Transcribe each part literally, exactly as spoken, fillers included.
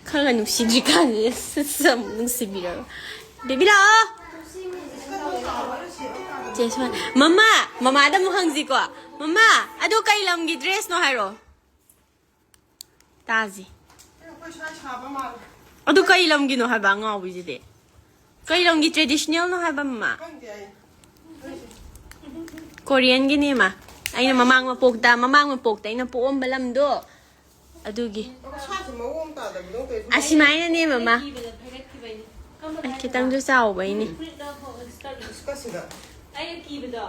ꯈꯔ ꯅꯨꯡꯁꯤꯗ꯭ꯔꯤꯀꯥꯟꯁꯤꯗ ꯁꯠ ꯁꯠ ꯑꯃꯨꯛ ꯅꯨꯡꯁꯤꯕꯤꯔꯕ꯫ ꯕꯦꯕꯤ ꯂꯥꯛꯑꯣ꯫ ꯆꯦ ꯁꯨꯃꯥꯏ-, ꯃꯃꯥ, ꯃꯃꯥꯗ ꯑꯃꯨꯛ ꯍꯪꯁꯤꯀꯣ꯫ ꯃꯃꯥ, ꯑꯗꯨ ꯀꯩ ꯂꯝꯒꯤ ꯗ꯭ꯔꯦꯁꯅꯣ ꯍꯥꯏꯔꯣ꯫ ꯇꯥꯁꯤ꯫ ꯑꯩꯈꯣꯏ ꯁ꯭ꯋꯥꯏ ꯁꯥꯕ ꯃꯥꯜꯂꯦ꯫ ꯑꯗꯨ ꯀꯩ ꯂꯝꯒꯤꯅꯣ ꯍꯥꯏꯕ ꯑꯉꯥꯎꯕꯤꯁꯤꯗꯤ? ꯀꯩ ꯂꯝꯒꯤ ꯇ꯭ꯔꯦꯗꯤꯁꯅꯦꯜꯅꯣ ꯍꯥꯏꯕ ꯃꯃꯥ? ꯈꯪꯗꯦ ꯑꯩ꯫ ꯀꯣꯔꯤꯌꯟꯒꯤꯅꯦ ꯃꯥ꯫ ꯑꯩꯅ ꯃꯃꯥꯡ ꯃꯄꯣꯛꯇ, ꯃꯃꯥꯡ ꯃꯄꯣꯛꯇ ꯑꯩꯅ ꯄꯣꯛꯑꯝꯕ ꯂꯝꯗꯣ ꯑꯗꯨꯒꯤ꯫ ꯁ꯭ꯋꯥꯏꯁꯦ ꯃꯑꯣꯡ ꯇꯥꯗꯕꯗꯧ ꯇꯧꯏ꯫ ꯑꯁꯤꯃꯥꯏꯅꯅꯦ ꯃꯃꯥ꯫ ꯀꯤꯕꯗ ꯐꯩꯒꯠꯈꯤꯕꯩꯅꯦ꯫ ꯀꯝꯕ ꯑꯩ ꯊꯥꯏꯅ? ꯈꯤꯇꯪꯁꯨ ꯆꯥꯎꯕꯩꯅꯦ꯫ ꯐꯨꯔꯤꯠ ꯂꯧꯊꯣꯛ-, ꯁ꯭ꯀꯔꯠ꯫ ꯁ꯭ꯀꯔꯠꯁꯤꯗ꯫ ꯑꯩꯅ ꯀꯤꯕꯗꯣ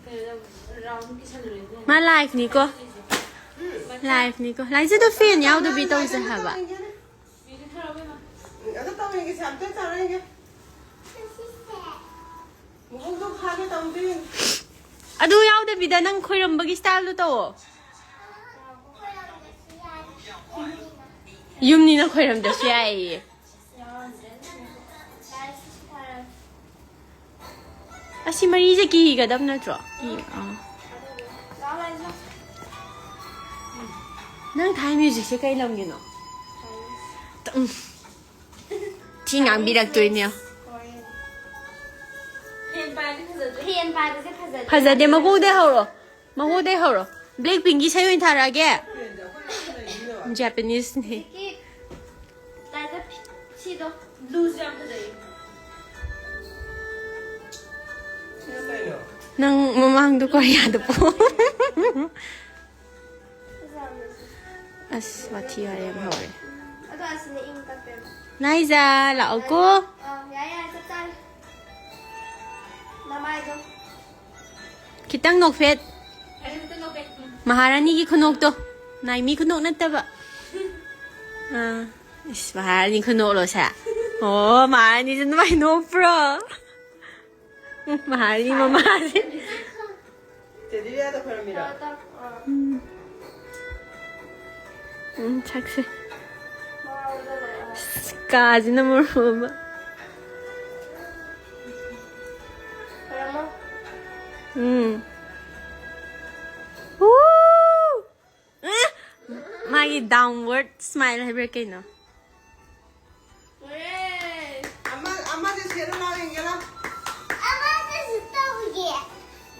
ꯀꯩꯅꯣ ꯇꯧꯕ, ꯔꯥꯎꯟ ꯀꯤꯁꯜꯂꯨꯔꯦ ꯑꯗꯨꯅꯅꯦ꯫ ꯃꯥ ꯂꯥꯏꯐꯅꯤꯀꯣ꯫ ꯂꯥꯏꯐꯅꯤꯀꯣ꯫ ꯂꯥꯏꯖꯗꯣ ꯐꯦꯟ ꯌꯥꯎꯗꯕꯤ ꯇꯧꯁꯦ ꯍꯥꯏꯕ꯫ ꯃꯤꯅꯤꯠ ꯊꯥꯔꯣ ꯏꯕꯦꯝꯃ꯫ ꯑꯗꯨ ꯇꯧꯔꯤꯒꯦꯁꯦ ꯑꯝꯇ ꯆꯥꯔꯛꯏꯒꯦ꯫ ꯃꯀꯣꯛꯇꯣ ꯐꯥꯒꯦ ꯇꯧꯗꯦ꯫ ꯑꯗꯨ ꯌꯥꯎꯗꯕꯤꯗ ꯅꯪ ꯈꯣꯏꯔꯝꯕꯒꯤ ꯁ꯭ꯇꯥꯏꯜꯗꯣ ꯇꯧꯑꯣ꯫ ꯌꯨꯝꯅꯤꯅ ꯈꯣꯏꯔꯝꯗ꯭ꯔꯁꯨ ꯌꯥꯏꯌꯦ꯫ ꯑꯁꯤ ꯃꯔꯤꯁꯦ ꯀꯤꯒꯗꯕ ꯅꯠꯇ꯭ꯔꯣ? ꯀꯤ-, ꯑꯥ꯫ ꯅꯪ ꯊꯥꯏ ꯃ꯭ꯌꯨꯖꯤꯛꯁꯦ ꯀꯩ ꯂꯝꯒꯤꯅꯣ? ꯎꯝ꯫ ꯊꯤ ꯉꯥꯡꯕꯤꯔꯛꯇꯣꯏꯅꯦ꯫ ꯐꯦꯟ ꯄꯥꯏꯕꯗꯤ ꯐꯖꯗ꯭ꯔꯦ꯫ ꯐꯦꯟ ꯄꯥꯏꯕꯁꯦ ꯐꯖꯗꯦ꯫ ꯐꯖꯗꯦ, ꯃꯀꯣꯛꯇꯩ ꯍꯧꯔꯣ꯫ ꯃꯀꯣꯛꯇꯩ ꯍꯧꯔꯣ꯫ ꯕ꯭ꯂꯦꯛ ꯄꯤꯡꯀꯤ ꯏꯁꯩ ꯑꯣꯏꯅ ꯊꯥꯔꯛꯑꯒꯦ꯫ ꯖꯄꯥꯅꯤꯁꯅꯦ꯫ ꯍꯧꯖꯤꯛꯀꯤ ꯇꯥꯏꯞꯇ ꯁꯤꯗꯣ꯫ ꯕ꯭ꯂꯨꯁꯦ ꯌꯥꯝ ꯐꯖꯩꯌꯦ꯫ ꯅꯪ ꯃꯃꯥꯡꯗ ꯀꯣꯔꯤꯌꯥꯗ ꯄꯣ-, ꯑꯁ, ꯋꯥꯊꯤ ꯋꯥꯔꯦꯝ ꯍꯧꯔꯦ꯫ ꯑꯗꯣ ꯑꯁꯤꯅ ꯏꯪ ꯇꯞꯄꯦꯕ꯫ ꯅꯥꯏꯖꯥ, ꯂꯥꯛꯑꯣꯀꯣ꯫ ꯑꯥ, ꯌꯥꯔꯦ, ꯌꯥꯔꯦ, ꯆꯞ ꯆꯥꯔꯦ꯫ ꯅꯃꯥꯏꯗꯣ꯫ ꯈꯤꯇꯪ ꯅꯣꯛꯐꯦꯠ꯫ ꯃꯍꯥꯔꯥꯅꯤꯒꯤ ꯈꯨꯅꯣꯛꯇꯣ꯫ ꯅꯥꯏꯃꯤ ꯈꯨꯅꯣꯛ ꯅꯠꯇꯕ꯫ ꯑꯥ, ꯏꯁ, ꯃꯍꯥꯔꯥꯅꯤ ꯈꯨꯅꯣꯛꯂꯣ ꯁꯦ? ꯑꯣ, ꯃꯍꯥꯔꯥꯅꯤꯁꯦ ꯑꯗꯨꯃꯥꯏꯅ ꯅꯣꯛꯄ꯭ꯔꯣ? ꯎꯝ, ꯃꯍꯥꯔꯥꯅꯤ ꯃꯃꯥꯁꯦ꯫ ꯆꯦ ꯗꯤꯂꯤꯌꯥꯗ ꯈꯣꯏꯔꯝꯃꯤꯔꯣ? ꯎꯝ꯫ ꯎꯝ, ꯁꯛꯁꯦ꯫ ꯑꯁ, ꯀꯥꯁꯤꯅ ꯃꯔꯣꯜ ꯑꯃ꯫ ꯎꯝ꯫ ꯎ! ꯑꯦ! ꯃꯥꯒꯤ Downward smile ꯍꯥꯏꯕ꯭ꯔꯥ ꯀꯩꯅꯣ? ꯑꯃ ꯑꯃꯁꯦ ꯁꯦꯠꯂꯨ ꯂꯥꯎ ꯌꯦꯡꯒꯦ ꯂꯥꯎ꯫ ꯑꯃꯁꯦꯁꯨ ꯇꯧꯒꯦ꯫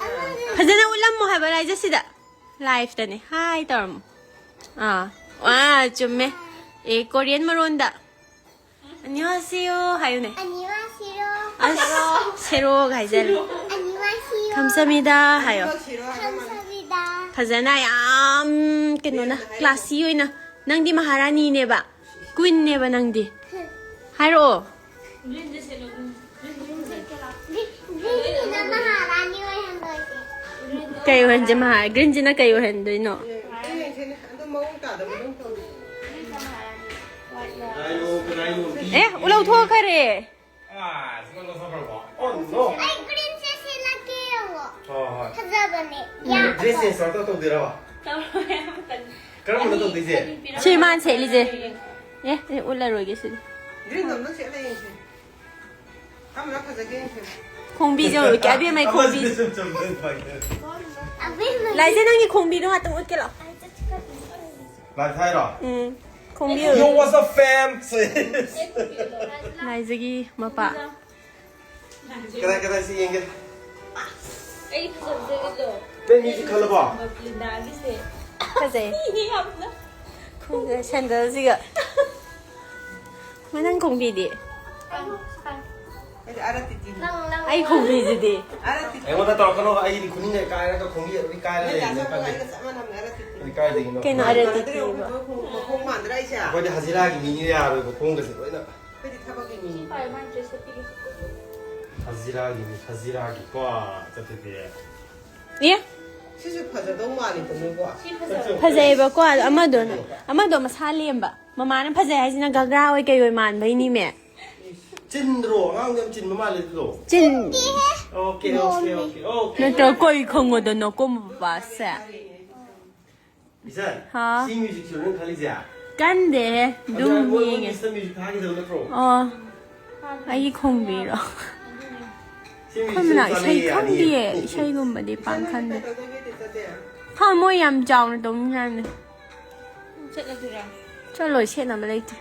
ꯑꯃꯁꯦ ꯐꯖꯅ ꯎꯠꯂꯝꯃꯣ ꯍꯥꯏꯕ ꯂꯥꯏꯖꯠꯁꯤꯗ꯫ ꯂꯥꯏꯐꯇꯅꯦ ꯍꯥꯏ ꯇꯧꯔꯝꯃꯣ꯫ ꯑꯥ, ꯑꯥ, ꯆꯨꯝꯃꯦ꯫ ꯑꯦ, ꯀꯣꯔꯤꯌꯟ ꯃꯔꯣꯟꯗ ꯑꯅ꯭ꯌꯣꯍꯥꯁꯤꯌꯣ ꯍꯥꯏꯌꯨꯅꯦ꯫ ꯑꯅꯤꯋꯥꯁꯤꯔꯣ꯫ ꯑꯁ, ꯁꯦꯔꯣꯒ ꯍꯥꯏꯖꯔꯦ꯫ ꯑꯅꯤꯋꯥꯁꯤꯔꯣ꯫ ꯈꯝꯁꯃꯤꯗ ꯍꯥꯏꯌꯣ꯫ ꯁꯤꯔꯣ ꯍꯥꯏꯕ ꯃꯥꯜꯂꯦ꯫ ꯈꯝꯁꯃꯤꯗ꯫ ꯐꯖꯅ ꯌꯥꯝ ꯀꯩꯅꯣꯅ ꯃꯌꯥꯝꯅ ꯍꯥꯏꯔꯤꯁꯦ꯫ ꯀ꯭ꯂꯥꯁꯤ ꯑꯣꯏꯅ꯫ ꯅꯪꯗꯤ ꯃꯍꯥꯔꯥꯅꯤꯅꯦꯕ꯫ ꯀ꯭ꯋꯤꯟꯅꯦꯕ ꯅꯪꯗꯤ꯫ ꯍꯥꯏꯔꯛꯑꯣ꯫ ꯒ꯭ꯔꯤꯟꯁꯤꯅ ꯃꯍꯥꯔꯥꯅꯤ ꯑꯣꯏꯍꯟꯗꯣꯏꯁꯦ꯫ ꯀꯩ ꯑꯣꯏꯍꯟꯁꯦ ꯃꯍꯥ-, ꯒ꯭ꯔꯤꯟꯁꯤꯅ ꯀꯩ ꯑꯣꯏꯍꯟꯗꯣꯏꯅꯣ? ꯑꯦ, ꯑꯩ ꯌꯦꯡꯁꯤꯅꯦ꯫ ꯑꯗꯨ ꯃꯑꯣꯡ ꯇꯥꯗꯕ ꯑꯗꯨꯝ ꯇꯧꯔꯤ꯫ ꯑꯦ, ꯂꯧꯊꯣꯛꯈ꯭ꯔꯦ꯫ ꯑꯥ, ꯁꯤꯃ ꯂꯧꯊꯣꯛꯈ꯭ꯔꯕꯣ? Oh, no. ꯑꯩ ꯒ꯭ꯔꯤꯟꯁꯦ ꯁꯦꯠꯂꯛꯀꯦ ꯌꯦꯡꯉꯣ꯫ ꯍꯣꯏ, ꯍꯣꯏ꯫ ꯐꯖꯕꯅꯦ꯫ ꯎꯝ, ꯌꯥꯝ ꯗ꯭ꯔꯦꯁ ꯆꯦꯟꯖ ꯇꯧꯔ ꯇꯧꯗꯣꯏꯔꯕ? ꯇꯧꯔꯣꯏ, ꯑꯃꯇꯪ꯫ ꯀꯔꯝꯕꯅ ꯑꯅꯤ, ꯇꯧꯗꯣꯏꯁꯦ? ꯑꯅꯤ ꯄꯤꯔꯝꯃꯣ꯫ ꯁꯤ ꯃꯥꯅ ꯁꯦꯠꯂꯤꯁꯦ꯫ ꯑꯦ, ꯑꯦ, ꯎꯠꯂꯔꯣꯏꯒꯦ ꯁꯤꯗꯤ꯫ ꯒ꯭ꯔꯤꯟꯗꯣ ꯑꯝꯇ ꯁꯦꯠꯂ ꯌꯦꯡꯁꯦ꯫ ꯀꯔꯝꯕꯅ ꯐꯖꯒꯦ ꯌꯦꯡꯁꯦ꯫ ꯈꯣꯡꯕꯤꯁꯦ ꯌꯦꯡꯉꯨ, ꯏꯕꯦꯝꯃꯩ ꯈꯣꯡꯕꯤ꯫ ꯑꯃꯁꯤꯗꯤ ꯁꯨꯝ ꯆꯨꯝ ꯆꯨꯝ ꯐꯪꯗꯦ꯫ ꯑꯕꯦꯝꯃ꯫ ꯂꯥꯏꯖꯦ, ꯅꯪꯒꯤ ꯈꯣꯡꯕꯤꯗꯣ ꯉꯥꯛꯇꯪ ꯎꯠꯀꯦ ꯂꯥꯛꯑꯣ꯫ ꯂꯥꯏꯐ ꯍꯥꯏꯔꯣ? ꯎꯝ, ꯈꯣꯡꯕꯤ꯫ Yo, what's up, fam? ꯂꯥꯏꯖꯒꯤ ꯃꯄꯥ꯫ ꯀꯗꯥꯏ, ꯀꯗꯥꯏ ꯁꯤ ꯌꯦꯡꯒꯦ? ꯑꯩ ꯐꯖꯕꯁꯦ ꯎꯠꯂꯣ꯫ ꯅꯪ ꯃꯤꯁꯤ ꯈꯜꯂꯕꯣ? ꯂꯤꯟꯗꯥꯒꯤꯁꯦ꯫ ꯐꯖꯩ꯫ ꯊꯤꯌꯦ ꯌꯥꯝꯅ꯫ ꯈꯣꯡꯁꯦ ꯁꯦꯟꯗꯜꯁꯤꯒ꯫ ꯃ, ꯅꯪ ꯈꯣꯡꯕꯤꯗꯤ? ꯑꯩꯗꯤ ꯑꯥꯔ ꯇꯤ ꯇꯤꯅꯤ꯫ ꯑꯩ ꯈꯣꯡꯕꯤꯁꯤꯗꯤ? R T T. ꯑꯩꯉꯣꯟꯗ ꯇꯧꯔꯛꯀꯅꯣ, ꯑꯩꯗꯤ ꯈꯨꯅꯤꯡꯒ ꯀꯥꯏꯔꯒ ꯈꯣꯡꯕꯤ ꯑꯗꯨꯝ ꯀꯥꯏꯔ ꯅꯣꯏ ꯗꯥ ꯂꯩꯔꯤꯅꯦ ꯆꯥꯃ ꯈꯪꯗꯦ꯫ ꯑꯩꯒ ꯆꯞ ꯃꯥꯟꯅꯕꯅꯦ, ꯑꯥꯔ ꯇꯤ ꯇꯤ꯫ ꯑꯩ ꯀꯥꯏꯗꯒꯤꯅꯣ ꯀꯩꯅꯣ ꯈꯪꯗꯦ꯫ ꯑꯥꯔ ꯇꯤ ꯇꯤ ꯃꯥꯟꯅꯗ꯭ꯔꯦ, ꯑꯕ? ꯃꯈꯣꯡ, ꯃꯈꯣꯡ ꯃꯥꯟꯗ꯭ꯔꯥ ꯑꯩꯁꯦ? ꯑꯩꯈꯣꯏꯗꯤ ꯍꯖꯤꯔꯥꯒꯤ ꯃꯤꯅꯤꯅ ꯌꯥꯔꯣꯏꯕ, ꯈꯣꯡꯒꯁꯦ ꯂꯣꯏꯅ꯫ ꯑꯩꯈꯣꯏꯗꯤ ꯊꯕꯛꯀꯤ ꯃꯤꯅꯤ꯫ ꯍꯖꯤꯔꯥꯒꯤꯅꯤ, ꯍꯖꯤꯔꯥꯒꯤ ꯀꯣ, ꯆꯠꯇꯣꯏꯗꯤ꯫ ꯑꯦ? ꯁꯤꯁꯨ ꯐꯖꯗꯧ ꯃꯥꯜꯂꯤꯗ ꯅꯣꯏꯕꯣ꯫ ꯁꯤ ꯐꯖꯕ꯫ ꯐꯖꯩꯌꯦꯕꯀꯣ, ꯑꯗꯣ ꯑꯃꯗꯨꯅ, ꯑꯃꯗꯣ ꯃꯁꯥ ꯂꯦꯝꯕ꯫ ꯃꯃꯥꯅ ꯐꯖꯩ ꯍꯥꯏꯁꯤꯅ ꯒꯒ꯭ꯔꯥ ꯑꯣꯏ ꯀꯩ ꯑꯣꯏ ꯃꯥꯟꯕꯩꯅꯤꯃꯦ꯫ ꯆꯤꯟꯗ꯭ꯔꯣ? ꯑꯉꯥꯡꯗꯣ ꯌꯥꯝ ꯆꯤꯟꯕ ꯃꯥꯜꯂꯦ ꯑꯗꯨꯗꯣ꯫ ꯆꯤꯟ-, ꯑꯣꯀꯦ, ꯑꯣꯀꯦ, ꯑꯣꯀꯦ, ꯑꯣꯀꯦ꯫ ꯅꯠꯇ꯭ꯔ ꯀꯩ ꯈꯪꯉꯣꯗꯅꯣ ꯀꯣ ꯕꯕꯥꯁꯦ? ꯏꯆꯟ, ꯍꯥ? ꯁꯤ ꯃ꯭ꯌꯨꯖꯤꯛꯁꯤꯔꯣ ꯅꯪ ꯈꯜꯂꯤꯁꯦ? ꯀꯟꯗꯦꯍꯦ, ꯑꯗꯨ ꯑꯗꯨꯝ ꯃꯣꯏ ꯌꯦꯡꯉꯦ꯫ ꯏꯪꯂꯤꯁꯇ ꯃ꯭ꯌꯨꯖꯤꯛ ꯊꯥꯈꯤꯗꯕ ꯅꯠꯇ꯭ꯔꯣ? ꯑꯣ, ꯑꯩꯒꯤ ꯈꯣꯡꯕꯤꯔꯣ? ꯁꯤ ꯃ꯭ꯌꯨꯖꯤꯛꯁꯤ ꯑꯩꯈꯣꯏ ꯃꯅꯥꯛ ꯏꯁꯩ ꯆꯥꯅꯩꯌꯦ, ꯌꯥꯅꯤꯌꯦ꯫ ꯈꯪꯗꯤꯌꯦ, ꯏꯁꯩꯒꯨꯝꯕꯗꯤ ꯄꯥꯡ ꯈꯟꯗꯦ꯫ ꯍꯥ, ꯃꯣꯏ ꯌꯥꯝ ꯆꯥꯎꯅ ꯇꯧꯅꯤ ꯍꯥꯏꯕꯅꯦ꯫ ꯆꯠꯂꯣꯏ, ꯁꯦꯠꯅꯕ ꯂꯩꯇꯦ꯫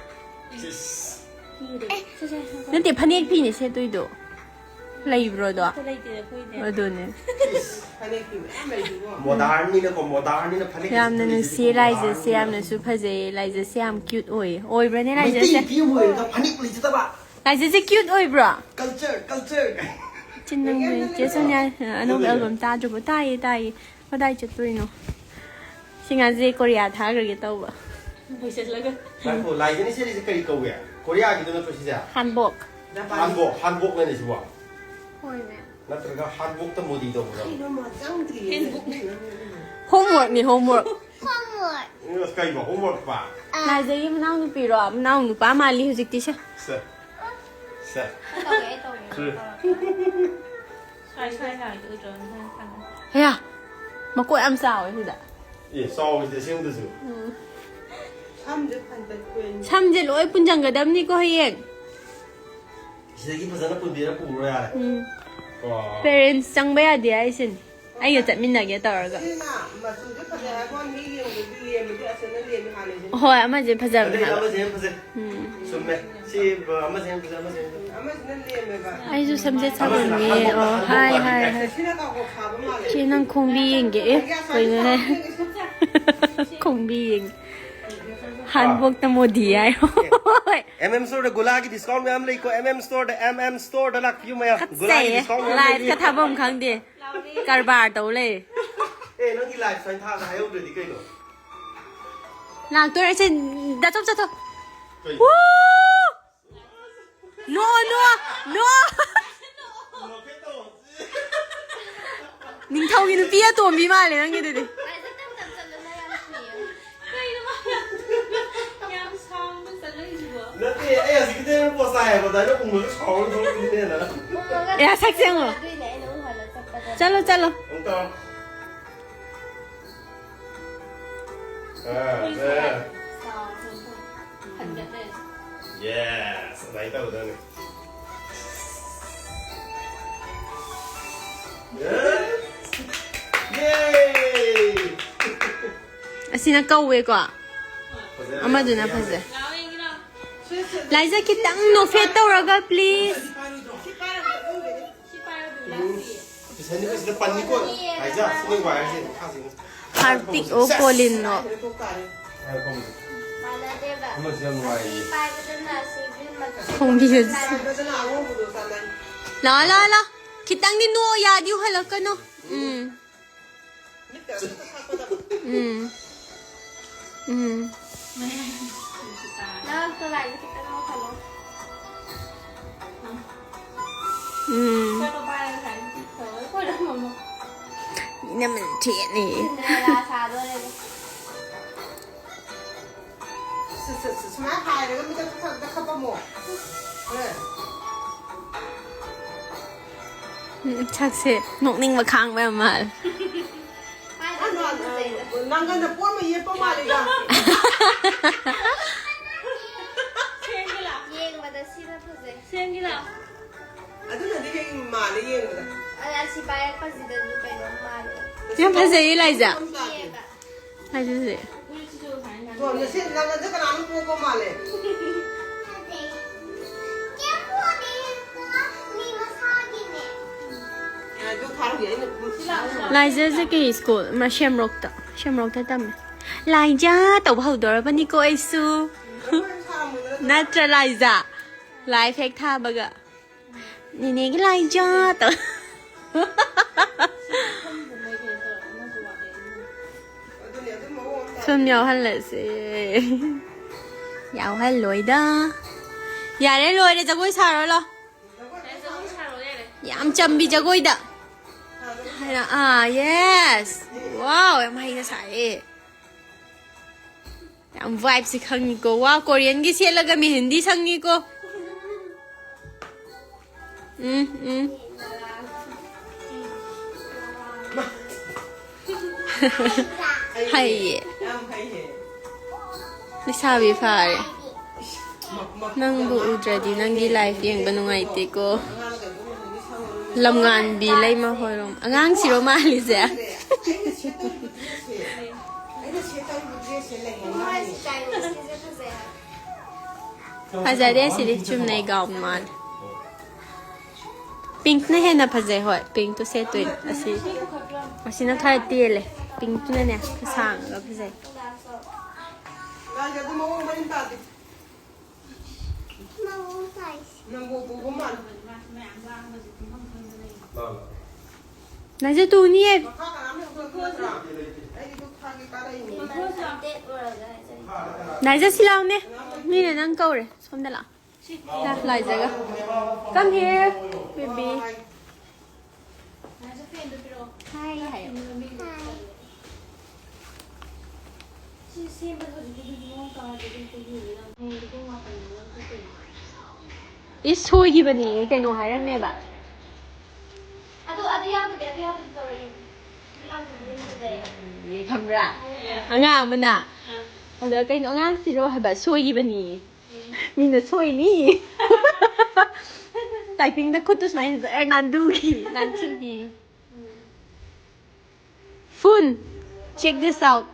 ꯅꯠꯇꯦ, ꯐꯅꯦꯛ ꯐꯤꯅꯦ ꯁꯦꯠꯇꯣꯏꯗꯣ꯫ ꯂꯩꯕ꯭ꯔꯣꯗꯣ? ꯑꯗꯨꯅꯦ꯫ ꯃꯣꯗꯥꯔꯟꯅꯤꯅꯀꯣ, ꯃꯣꯗꯥꯔꯟꯅꯤꯅ ꯐꯅꯦꯛ ꯌꯥꯝꯅ ꯅꯨꯡꯁꯤꯌꯦ ꯂꯥꯏꯖꯁꯦ, ꯌꯥꯝꯅꯁꯨ ꯐꯖꯩꯌꯦ꯫ ꯂꯥꯏꯖꯁꯦ ꯌꯥꯝ ꯀ꯭ꯌꯨꯠ ꯑꯣꯏꯌꯦ꯫ ꯑꯣꯏꯕ꯭ꯔꯅꯦ ꯂꯥꯏꯖꯁꯦ? ꯃꯩꯇꯩ ꯅꯨꯄꯤ ꯑꯃ ꯑꯣꯏꯔꯒ ꯐꯅꯦꯛ ꯂꯩꯖꯗꯕ꯫ ꯂꯥꯏꯖꯁꯦ ꯀ꯭ꯌꯨꯠ ꯑꯣꯏꯕ꯭ꯔꯣ? Culture, culture. ꯆꯤꯟ ꯅꯪꯕꯨ ꯆꯦ ꯁꯣꯅꯤꯌꯥ ꯑꯅꯧꯕ ꯑꯦꯜꯕꯝ ꯇꯥꯗ꯭ꯔꯤꯕꯣ? ꯇꯥꯏꯌꯦ, ꯇꯥꯏꯌꯦ꯫ ꯀꯗꯥꯏ ꯆꯠꯇꯣꯏꯅꯣ? ꯁꯤ ꯉꯥꯁꯦ ꯀꯣꯔꯤꯌꯥ ꯊꯥꯈ꯭ꯔꯒꯦ ꯇꯧꯕ꯫ ꯂꯣꯏꯁꯤꯜꯂꯒ꯫ ꯉꯥꯏꯈꯣ, ꯂꯥꯏꯖꯅ ꯁꯦꯠꯂꯤꯁꯦ ꯀꯔꯤ ꯀꯧꯒꯦ? ꯀꯣꯔꯤꯌꯥꯒꯤꯗꯣ ꯅꯠꯇ꯭ꯔꯣ ꯁꯤꯁꯦ? ꯍꯥꯟꯕꯣꯛ꯫ ꯍꯥꯟꯕꯣꯛ, ꯍꯥꯟꯕꯣꯛꯅꯅꯦ ꯁꯤꯕꯣ? ꯍꯣꯏꯅꯦ꯫ ꯅꯠꯇ꯭ꯔꯒ ꯍꯥꯟꯕꯣꯛꯇ ꯃꯣꯗꯤ ꯇꯧꯕ꯭ꯔꯣ? ꯀꯩꯅꯣ ꯃꯥ ꯆꯪꯗ꯭ꯔꯤꯌꯦ꯫ ꯍꯦꯟꯕꯨꯛꯅꯦ꯫ ꯍꯣꯝꯋꯔꯛꯅꯤ, ꯍꯣꯝꯋꯔꯛ꯫ ꯍꯣꯝꯋꯔꯛ꯫ ꯑꯁ, ꯀꯩꯅꯣ ꯍꯣꯝꯋꯔꯛꯄ? ꯂꯥꯏꯖꯒꯤ ꯃꯅꯥꯎ ꯅꯨꯄꯤꯔꯣ? ꯃꯅꯥꯎ ꯅꯨꯄꯥ ꯃꯥꯜꯂꯤ ꯍꯧꯖꯤꯛꯇꯤ ꯁꯦ꯫ ꯁꯦ꯫ ꯁꯦ꯫ ꯑꯩ ꯇꯧꯒꯦ, ꯑꯩ ꯇꯧꯒꯦ꯫ ꯁꯦ꯫ ꯁ꯭ꯋꯥꯏ, ꯁ꯭ꯋꯥꯏ ꯂꯥꯏꯗ ꯎꯗ꯭ꯔꯣ? ꯅꯪ ꯈꯪꯉꯦ꯫ ꯍꯌꯥ! ꯃꯀꯣꯛ ꯌꯥꯝ ꯆꯥꯎꯋꯦ ꯁꯤꯗ꯫ ꯑꯦ, ꯆꯥꯎꯋꯤꯁꯦ ꯑꯁꯦꯡꯕꯗꯁꯨ꯫ ꯎꯝ꯫ ꯁꯝꯁꯦ ꯐꯟꯇꯠ ꯀꯨꯏꯅ꯫ ꯁꯝꯁꯦ ꯂꯣꯏ ꯄꯨꯟꯖꯟꯒꯗꯕꯅꯤꯀꯣ ꯍꯌꯦꯡ꯫ ꯁꯤꯗꯒꯤ ꯐꯖꯅ ꯄꯨꯟꯕꯤꯔ ꯄꯨꯔꯣ ꯌꯥꯔꯦ꯫ ꯎꯝ꯫ ꯀꯣ꯫ ꯄꯦꯔꯦꯟꯁ ꯆꯪꯕ ꯌꯥꯗꯦ ꯍꯥꯏꯁꯤꯅꯤ꯫ ꯑꯩꯒ ꯆꯠꯃꯤꯟꯅꯒꯦ ꯇꯧꯔꯒ꯫ ꯁꯤꯅ ꯃꯆꯨꯁꯦ ꯐꯖꯩ ꯍꯥꯏꯕ ꯋꯥꯅꯤ, ꯃꯤ ꯌꯦꯡꯕꯗꯗꯤ ꯂꯦꯝꯃꯗꯤ ꯑꯁꯤꯅ ꯂꯦꯝꯃꯦ ꯍꯥꯟꯅꯩꯁꯤꯅ꯫ ꯍꯣꯏ, ꯑꯃꯁꯦ ꯐꯖꯕꯅꯦ ꯑꯗꯩ ꯍꯥꯏꯕ꯫ ꯑꯃꯁꯦ ꯍꯦꯟꯅ ꯐꯖꯩ꯫ ꯎꯝ꯫ ꯆꯨꯝꯃꯦ꯫ ꯁꯤ ꯑꯃꯁꯦ ꯍꯦꯟꯅ ꯐꯖꯩ, ꯑꯃꯁꯦ ꯍꯦꯟꯅ ꯐꯖꯩ꯫ ꯑꯃꯁꯤꯅ ꯂꯦꯝꯃꯦꯕ꯫ ꯑꯩꯁꯨ ꯁꯝꯁꯦꯠ ꯑꯃꯁꯤꯅ ꯁꯥꯐꯝꯅꯦ꯫ ꯍꯥꯟꯗꯣꯛꯄ ꯑꯣ, ꯍꯥꯏ, ꯍꯥꯏ, ꯍꯥꯏ꯫ ꯁꯤꯅ ꯀꯥꯡꯄꯣꯛ ꯁꯥꯕ ꯃꯥꯜꯂꯦ꯫ ꯆꯦ, ꯅꯪ ꯈꯣꯡꯕꯤ ꯌꯦꯡꯒꯦ꯫ ꯑꯦ, ꯀꯩꯅꯣꯍꯦ? ꯈꯣꯡꯕꯤ ꯌꯦꯡꯒꯦ꯫ ꯍꯥꯟꯕꯣꯛꯇ ꯃꯣꯗꯤ ꯍꯥꯏ꯫ ꯍꯣꯏ꯫ ꯑꯦꯝ ꯑꯦꯝ ꯁ꯭ꯇꯣꯔꯗ ꯒꯨꯂꯥꯒꯤ ꯗꯤꯁꯀꯥꯎꯟ ꯃꯌꯥꯝ ꯂꯩꯀꯣ꯫ ꯑꯦꯝ ꯑꯦꯝ ꯁ꯭ꯇꯣꯔꯗ, ꯑꯦꯝ ꯑꯦꯝ ꯁ꯭ꯇꯣꯔꯗ ꯂꯥꯛꯄꯤꯌꯨ ꯃꯌꯥꯝ꯫ ꯒꯨꯂꯥꯒꯤ ꯀꯠꯆꯩꯌꯦ꯫ ꯗꯤꯁꯀꯥꯎꯟ ꯃꯌꯥꯝ ꯂꯥꯏꯐꯀ ꯂꯩ꯫ ꯊꯥꯐꯝ ꯈꯪꯗꯦ꯫ ꯀꯔꯕꯥꯔ ꯇꯧ ꯂꯩ꯫ ꯑꯦ, ꯅꯪꯒꯤ ꯂꯥꯏꯐ ꯁ꯭ꯇꯥꯏꯜ ꯊꯥꯗ ꯍꯥꯏꯍꯧꯗ꯭ꯔꯗꯤ ꯀꯩꯅꯣ? ꯂꯥꯛꯇꯣꯔꯦ ꯁꯦ꯫ ꯗꯥ ꯆꯣꯞ ꯆꯠꯊꯣꯛ꯫ ꯀꯩꯅꯣ? ꯋꯨ! ꯅꯣ, ꯅꯣ, ꯅꯣ! ꯅꯤꯡꯊꯧꯒꯤ ꯅꯨꯄꯤ ꯑꯇꯣꯝꯕꯤ ꯃꯥꯜꯂꯦ ꯅꯪꯒꯤꯗꯨꯗꯤ꯫ ꯀꯩꯅꯣ ꯃꯥ ꯌꯥꯝ ꯁꯥꯎꯅ ꯆꯠꯂꯛꯏꯁꯤꯕꯣ? ꯅꯠꯇꯦ, ꯑꯩ ꯍꯧꯖꯤꯛꯀꯤꯗꯤ ꯄꯣꯁ ꯇꯥꯏ ꯍꯥꯏꯕ, ꯑꯗꯨꯃꯥꯏꯅ ꯎꯪꯉꯒ ꯁꯥꯎꯔꯒ ꯊꯣꯛꯂꯛꯄꯅꯤꯅꯦꯅ꯫ ꯑꯦ, ꯁꯛꯁꯦ ꯌꯦꯡꯉꯣ꯫ ꯑꯗꯨꯏꯅꯦ ꯑꯩꯅ ꯎꯍꯜꯂ ꯆꯠꯄꯗ꯫ ꯆꯠꯂꯣ, ꯆꯠꯂꯣ꯫ ꯑꯃꯨꯛ ꯇꯧꯔꯣ꯫ ꯑꯥ, ꯑꯥ꯫ ꯁꯥꯎꯅ ꯍꯟꯒꯠꯂꯦ꯫ Yes, ꯑꯗꯨꯃꯥꯏꯅ ꯇꯧꯒꯗꯕꯅꯤ꯫ Yes. Yay! ꯑꯁꯤꯅ ꯀꯧꯋꯦꯀꯣ꯫ ꯑꯃꯗꯨꯅ ꯐꯖꯩ꯫ ꯂꯥꯏꯖ, ꯈꯤꯇꯪ ꯅꯣꯐꯦꯠ ꯇꯧꯔꯒ, please꯫ ꯍꯥꯔꯄꯤꯛ ꯑꯣ ꯀꯣꯂꯤꯟꯅꯣ꯫ ꯈꯣꯡꯕꯤꯁꯦ꯫ ꯂꯥꯛꯑꯣ, ꯂꯥꯛꯑꯣ, ꯂꯥꯛꯑꯣ꯫ ꯈꯤꯇꯪꯗꯤ ꯅꯣꯛꯑꯣ, ꯌꯥꯗꯤ ꯎꯍꯜꯂꯛꯀꯅꯣ꯫ ꯎꯝ꯫ ꯎꯝ꯫ ꯎꯝ꯫ ꯎꯝ꯫ ꯏꯅꯝꯃꯅ ꯊꯦꯠꯂꯦ꯫ ꯁꯤ, ꯁꯤ, ꯁꯤ, ꯁꯨꯃꯥꯏꯅ ꯍꯥꯏꯔꯒ ꯃꯤꯠꯇ ꯈꯔ ꯈꯔ ꯈꯞꯄꯝꯃꯣ꯫ ꯍꯣꯏ꯫ ꯎꯝ, ꯁꯛꯁꯦ ꯅꯣꯛꯅꯤꯡꯕ ꯈꯥꯡꯕ ꯌꯥꯝ ꯃꯥꯜꯂꯦ꯫ ꯑ, ꯅ-, ꯑ, ꯅꯪꯒꯟꯗ ꯄꯣꯠ ꯑꯃ ꯌꯦꯞꯄ ꯃꯥꯜꯂꯤꯗ꯫ ꯁꯦꯝꯒꯦ ꯂꯥꯎ꯫ ꯌꯦꯡꯕꯗ ꯁꯤꯅ ꯐꯖꯩ꯫ ꯁꯦꯝꯒꯦ ꯂꯥꯎ꯫ ꯑꯗꯨꯅꯗꯤ ꯍꯦꯛ ꯃꯥꯜꯂꯦ ꯌꯦꯡꯕꯗ꯫ ꯑ, ꯑꯁꯤ ꯄꯥꯏꯔꯛꯄꯁꯤꯗꯁꯨ ꯀꯩꯅꯣꯝ ꯃꯥꯜꯂꯦ꯫ ꯌꯥꯝ ꯐꯖꯩꯌꯦ, ꯂꯥꯏꯖꯥ꯫ ꯌꯦꯡꯕ꯫ ꯍꯥꯏꯗꯨꯁꯦ꯫ ꯇꯣꯝꯅ ꯁꯤ ꯅꯪꯒꯟꯗ ꯀꯅꯥꯅꯣ ꯄꯣꯛꯄ ꯃꯥꯜꯂꯦ? ꯑꯗꯨ ꯊꯥꯔꯨꯒꯦ ꯑꯩꯅ꯫ ꯂꯥꯏꯖꯁꯦ ꯀꯩ ꯁ꯭ꯀꯨꯜ? ꯃꯥ ꯁꯦꯝꯔꯣꯛꯇ꯫ ꯁꯦꯝꯔꯣꯛꯇ ꯇꯝꯃꯦ꯫ ꯂꯥꯏꯖꯥ ꯇꯧꯕ ꯍꯧꯗꯣꯔꯕꯅꯤꯀꯣ ꯑꯩꯁꯨ꯫ ꯅꯠꯇ꯭ꯔ ꯂꯥꯏꯖꯥ? ꯂꯥꯏꯐ ꯍꯦꯛ ꯊꯥꯕꯒ꯫ ꯅꯦꯅꯦꯒꯤ ꯂꯥꯏꯖꯥ ꯇꯧ꯫ ꯁꯨꯝ ꯌꯥꯎꯍꯜꯂꯁꯦ꯫ ꯌꯥꯎꯍꯜꯂꯣꯏꯗ꯫ ꯌꯥꯔꯦ, ꯂꯣꯏꯔꯦ, ꯖꯒꯣꯏ ꯁꯥꯔꯣ ꯂꯥꯎ꯫ ꯌꯥꯝ ꯆꯝꯕꯤ ꯖꯒꯣꯏꯗ꯫ ꯍꯥꯏꯅ, ꯑꯥ, yes꯫ Wow, ꯌꯥꯝ ꯍꯩꯅ ꯁꯥꯏꯌꯦ꯫ ꯌꯥꯝ vibe ꯁꯤ ꯈꯪꯉꯤꯀꯣ꯫ ꯋꯥ, Korean ꯒꯤ ꯁꯦꯠꯂꯒ ꯃꯦꯍꯦꯟꯗꯤ ꯁꯪꯉꯤꯀꯣ꯫ ꯎꯝ, ꯎꯝ꯫ ꯍꯩꯌꯦ꯫ ꯂꯩꯁꯥꯕꯤ ꯐꯥꯔꯦ꯫ ꯅꯪꯕꯨ ꯎꯗ꯭ꯔꯗꯤ ꯅꯪꯒꯤ life ꯌꯦꯡꯕ ꯅꯨꯡꯉꯥꯏꯇꯦꯀꯣ꯫ ꯂꯝꯉꯥꯟꯕꯤ ꯂꯩꯃ ꯍꯣꯏꯔꯣꯝ꯫ ꯑꯉꯥꯡꯁꯤꯔꯣ ꯃꯥꯜꯂꯤꯁꯦ? ꯐꯖꯗꯦ ꯁꯤꯗꯤ, ꯆꯨꯝꯅꯩ ꯒꯥꯎꯟ ꯃꯥꯜꯂꯦ꯫ ꯄꯤꯡꯛꯅ ꯍꯦꯟꯅ ꯐꯖꯩ꯫ ꯍꯣꯏ, ꯄꯤꯡꯛꯇꯣ ꯁꯦꯠꯇꯣꯏꯅꯦ꯫ ꯑꯁꯤ, ꯑꯁꯤꯅ ꯈꯔ ꯇꯦꯜꯂꯦ꯫ ꯄꯤꯡꯛꯇꯨꯅꯅꯦ ꯈꯔ ꯁꯥꯡꯉꯒ ꯐꯖꯩ꯫ ꯅꯪꯁꯦ ꯇꯨꯅꯤꯌꯦ꯫ ꯅꯥꯏꯖ, ꯁꯤ ꯂꯥꯎꯅꯦ꯫ ꯃꯤꯅ ꯅꯪ ꯀꯧꯔꯦ꯫ ꯁꯣꯝꯗ ꯂꯥꯛꯑꯣ꯫ ꯂꯥ-, ꯂꯥꯏꯖꯒ꯫ Come here, baby. ꯍꯥꯏ ꯍꯥꯏꯌꯣ꯫ ꯏꯁ, ꯁꯣꯏꯈꯤꯕꯅꯦ, ꯀꯩꯅꯣ ꯍꯥꯏꯔꯝꯃꯦꯕ꯫ ꯑꯗꯨ, ꯑꯗꯨ ꯌꯥꯎꯗꯕꯤ, ꯑꯗꯨ ꯌꯥꯎꯗꯕꯤ ꯇꯧꯔꯛꯏꯅꯦ꯫ ꯑꯗꯨ ꯌꯥꯎꯗꯕꯤ ꯑꯗꯨꯝ ꯐꯖꯩ꯫ ꯈꯪꯕ꯭ꯔꯥ? ꯑꯉꯥꯡ ꯑꯃꯅ, ꯑꯥ꯫ ꯑꯗ ꯀꯩꯅꯣ ꯑꯉꯥꯡꯁꯤꯔꯣ ꯍꯥꯏꯕ, ꯁꯣꯏꯈꯤꯕꯅꯤ꯫ ꯎꯝ꯫ ꯃꯤꯅ ꯁꯣꯏꯅꯤ꯫ ꯇꯥꯏꯄꯤꯡꯗ ꯈꯨꯠꯇꯨ ꯁꯨꯃꯥꯏꯅ ꯖꯔ ꯅꯥꯟꯗꯨꯒꯤ, ꯅꯥꯟꯊꯨꯒꯤ꯫ ꯎꯝ꯫ Fun, check this out.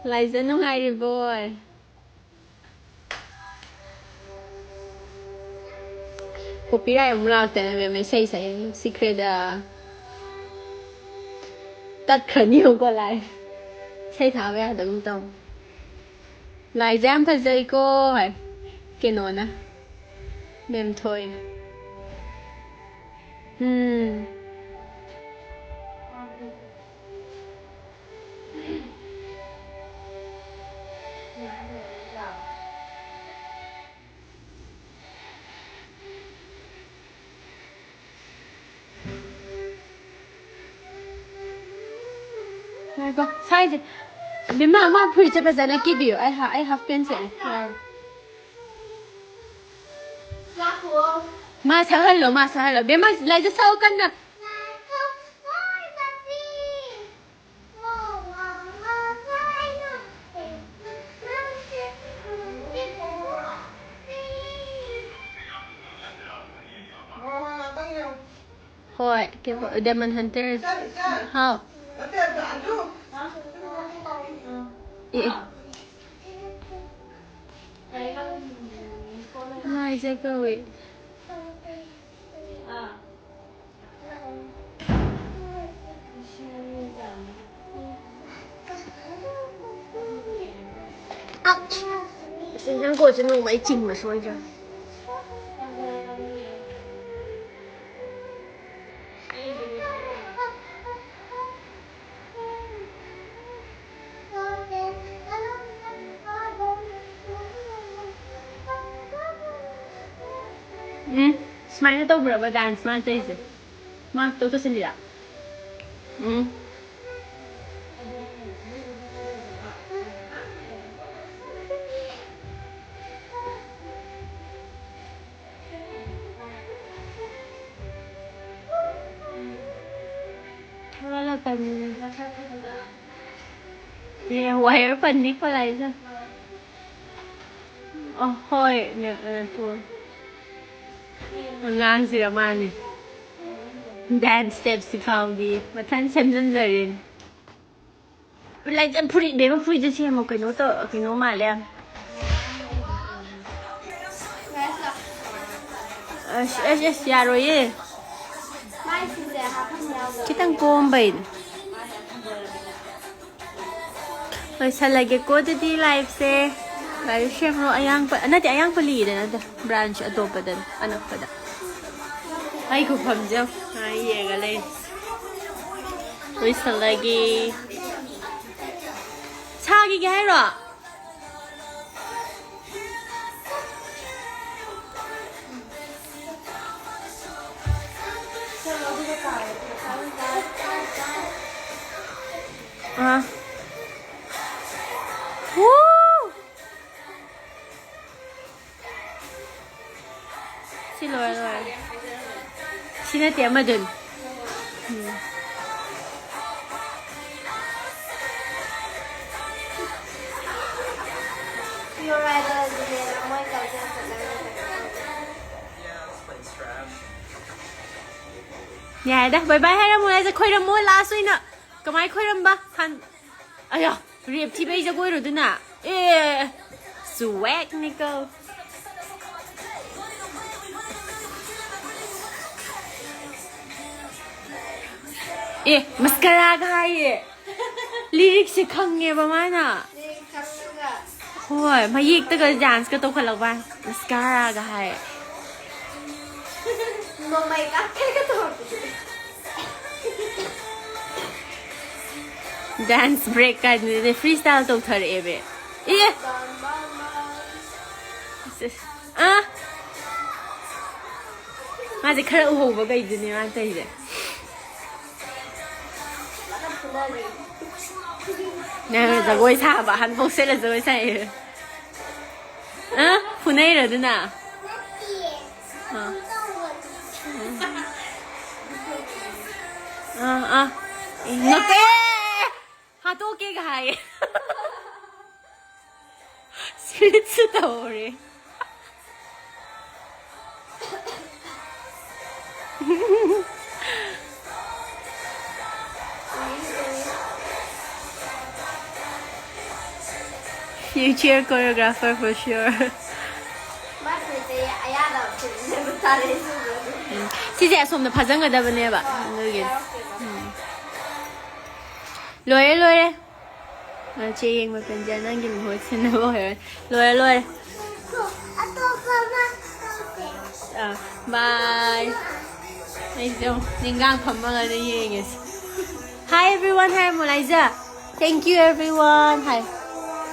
ꯂꯥꯏꯖ ꯅꯨꯡꯉꯥꯏꯔꯤꯕꯣꯏ? Copyright ꯑꯃꯨꯛ ꯂꯥꯛꯇꯅ ꯃꯦꯝ ꯏꯁꯩ ꯁꯛꯑꯦ, ꯅꯨꯡꯁꯤꯈ꯭ꯔꯦꯗ꯫ ꯇꯠꯈ꯭ꯔꯅꯤꯕꯀꯣ live꯫ ꯏꯁꯩ ꯊꯥꯕ ꯌꯥꯗꯕ ꯇꯧ꯫ ꯂꯥꯏꯖ ꯌꯥꯝ ꯐꯖꯩꯀꯣ ꯍꯥꯏ꯫ ꯀꯩꯅꯣꯅ꯫ ꯃꯦꯝ ꯊꯣꯏꯅ꯫ ꯎꯝ꯫ ꯉꯥꯏꯈꯣ, ꯁꯥꯏꯁꯦ꯫ ꯕꯦꯝꯃ, ꯃꯥ ꯐꯨꯔꯤꯠꯁꯦ ꯐꯖꯅ ꯀꯤꯕꯤꯌꯨ꯫ ꯑꯩ ꯍꯥ-, ꯑꯩ half pant ꯁꯦꯠꯂꯦ꯫ ꯌꯥꯔꯣꯏ꯫ ꯃꯥ ꯁꯛꯍꯜꯂꯣ, ꯃꯥ ꯁꯛꯍꯜꯂꯣ꯫ ꯕꯦꯝꯃ, ꯂꯥꯏꯖ ꯁꯛꯑꯣ ꯀꯟꯅ꯫ ꯍꯣꯏ, ꯀꯩꯕ-, Demon Hunters꯫ ꯍꯥꯎ꯫ ꯑꯦ꯫ ꯂꯥꯏꯖ ꯀꯧꯏ꯫ ꯑꯁ, ꯏꯟꯖꯥꯡ ꯀꯣꯠꯁꯦ ꯅꯣꯡꯃ ꯑꯩ ꯆꯤꯡꯕ ꯁꯣꯏꯗ꯭ꯔꯕꯅꯤ꯫ ꯎꯝ, ꯁꯨꯃꯥꯏꯅ ꯇꯧꯕ꯭ꯔꯕ dance ꯃꯥ ꯇꯧꯔꯤꯁꯦ? ꯃꯥ ꯇꯧ ꯇꯧꯁꯤꯜꯂꯤꯔꯥ? ꯎꯝ꯫ ꯊꯣꯛꯂꯛꯀꯅꯤ꯫ ꯑꯦ, wire ꯄꯟꯅꯤꯀꯣ ꯂꯥꯏꯖ꯫ ꯑ, ꯍꯣꯏ, ꯅꯦ-, ꯑ, ꯇꯣ꯫ ꯑꯉꯥꯡꯁꯤꯔ ꯃꯥꯅꯤ꯫ Dance step ꯁꯤ ꯐꯥꯎꯗꯤ ꯃꯊꯟ ꯁꯦꯝꯖꯤꯟꯖꯔꯤꯅꯤ꯫ ꯂꯥꯏꯖ, ꯐꯨꯔꯤꯠ, ꯕꯦꯝꯃ, ꯐꯨꯔꯤꯠꯁꯦ ꯁꯦꯝꯃꯣ꯫ ꯀꯩꯅꯣ ꯇꯧ-, ꯀꯩꯅꯣ ꯃꯥꯜꯂꯦ ꯌꯥꯝ꯫ ꯑꯁ, ꯑꯁ, ꯑꯁ, ꯌꯥꯔꯣꯏꯌꯦ꯫ ꯈꯤꯇꯪ ꯀꯣꯝꯕꯩꯅꯦ꯫ ꯂꯣꯏꯁꯜꯂꯒꯦꯀꯣ ꯑꯗꯨꯗꯤ live ꯁꯦ꯫ Live ꯁꯦꯝꯕ꯭ꯔꯣ? ꯑꯌꯥꯡꯄ-, ꯅꯠꯇꯦ, ꯑꯌꯥꯡꯄꯜꯂꯤꯗ ꯅꯠꯇꯦ, branch ꯑꯇꯣꯞꯄꯗꯅꯦ, ꯑꯅꯛꯄꯗ꯫ ꯑꯩ ꯈꯨꯐꯝꯁꯦ ꯌꯦꯡꯉꯣ꯫ ꯑꯥ, ꯌꯦꯡꯉ ꯂꯩ꯫ ꯂꯣꯏꯁꯜꯂꯒꯦ꯫ ꯁꯥꯈꯤꯒꯦ ꯍꯥꯏꯔꯣ? ꯑꯥ꯫ ꯋꯨ! ꯁꯤ ꯂꯣꯏꯔꯦ, ꯂꯣꯏꯔꯦ꯫ ꯁꯤ ꯅꯠꯇꯦ, ꯑꯃꯗꯨꯅꯤ꯫ ꯎꯝ꯫ ꯌꯥꯔꯦꯗ, bye bye ꯍꯥꯏꯔꯝꯃꯣ ꯍꯥꯏꯁꯦ, ꯈꯣꯏꯔꯝꯃꯣ last ꯑꯣꯏꯅ꯫ ꯀꯃꯥꯏ ꯈꯣꯏꯔꯝꯕ? ꯍꯟ-, ꯑꯌꯥ꯫ ꯔꯦꯞ ꯊꯤꯕꯩ ꯖꯒꯣꯏꯔꯣ ꯑꯗꯨꯅ? ꯑꯦ, ꯁ꯭ꯋꯦꯛꯅꯤꯀꯣ꯫ ꯑꯦ, ꯃꯁꯀꯔꯥꯒ ꯍꯥꯏꯌꯦ꯫ ꯂꯤꯔꯤꯛꯁꯦ ꯈꯪꯉꯦꯕ ꯃꯥꯅ꯫ ꯍꯣꯏ, ꯃꯌꯦꯛꯇꯒ ꯗꯥꯟꯁꯀ ꯇꯧꯈꯠꯂꯛꯄ꯫ ꯃꯁꯀꯔꯥꯒ ꯍꯥꯏ꯫ ꯅꯣꯡꯃꯩ ꯀꯥꯞꯀꯦꯒ ꯇꯧꯔꯛꯄꯗꯨꯗꯤ꯫ ꯗꯥꯟꯁ ꯕ꯭ꯔꯦꯛ ꯀꯥꯏꯗꯨꯅꯦ, ꯐ꯭ꯔꯤ ꯁ꯭ꯇꯥꯏꯜ ꯇꯧꯊꯔꯛꯑꯦꯕ꯫ ꯑꯦ! ꯑꯁ, ꯑꯁ, ꯑꯥ! ꯃꯥꯁꯦ ꯈꯔ ꯎꯍꯧꯕ ꯀꯩꯗꯨꯅꯦ ꯃꯥ ꯇꯧꯔꯤꯁꯦ꯫ ꯅꯪ ꯖꯒꯣꯏ ꯁꯥꯕ, ꯍꯟꯕꯣꯛ ꯁꯦꯠꯂ ꯖꯒꯣꯏ ꯁꯥꯏ꯫ ꯑ? ꯐꯨꯅꯩꯔꯣ ꯑꯗꯨꯅ? ꯑ꯫ ꯑ, ꯑ꯫ ꯅꯣꯛꯑꯦ! ꯍꯥꯠꯇꯣꯛꯀꯦꯒ ꯍꯥꯏꯌꯦ꯫ ꯁꯤꯔꯤꯠꯁꯨ ꯇꯧꯔꯦ꯫ Future choreographer for sure. ꯁꯤꯁꯦ ꯑꯁꯣꯝꯗ ꯐꯥꯖꯟꯒꯗꯕꯅꯦꯕ꯫ ꯑꯗꯨꯒꯤ꯫ ꯎꯝ꯫ ꯂꯣꯏꯔꯦ, ꯂꯣꯏꯔꯦ꯫ ꯑ, ꯆꯦ ꯌꯦꯡꯕ ꯄꯦꯟꯖ, ꯅꯪꯒꯤ ꯃꯍꯨꯠ ꯁꯤꯟꯅꯕ ꯑꯣꯏꯔꯣꯏ꯫ ꯂꯣꯏꯔꯦ, ꯂꯣꯏꯔꯦ꯫ ꯑꯇꯣꯞꯄ ꯑꯃ ꯇꯧꯁꯦ꯫ ꯑ, bye꯫ ꯑꯩꯁꯨ ꯅꯤꯡꯒꯥꯡ ꯐꯝꯃꯒ ꯌꯦꯡꯉꯁꯤ꯫ Hi everyone ꯍꯥꯏꯔꯝꯃꯣ, ꯂꯥꯏꯖ꯫ Thank you everyone high.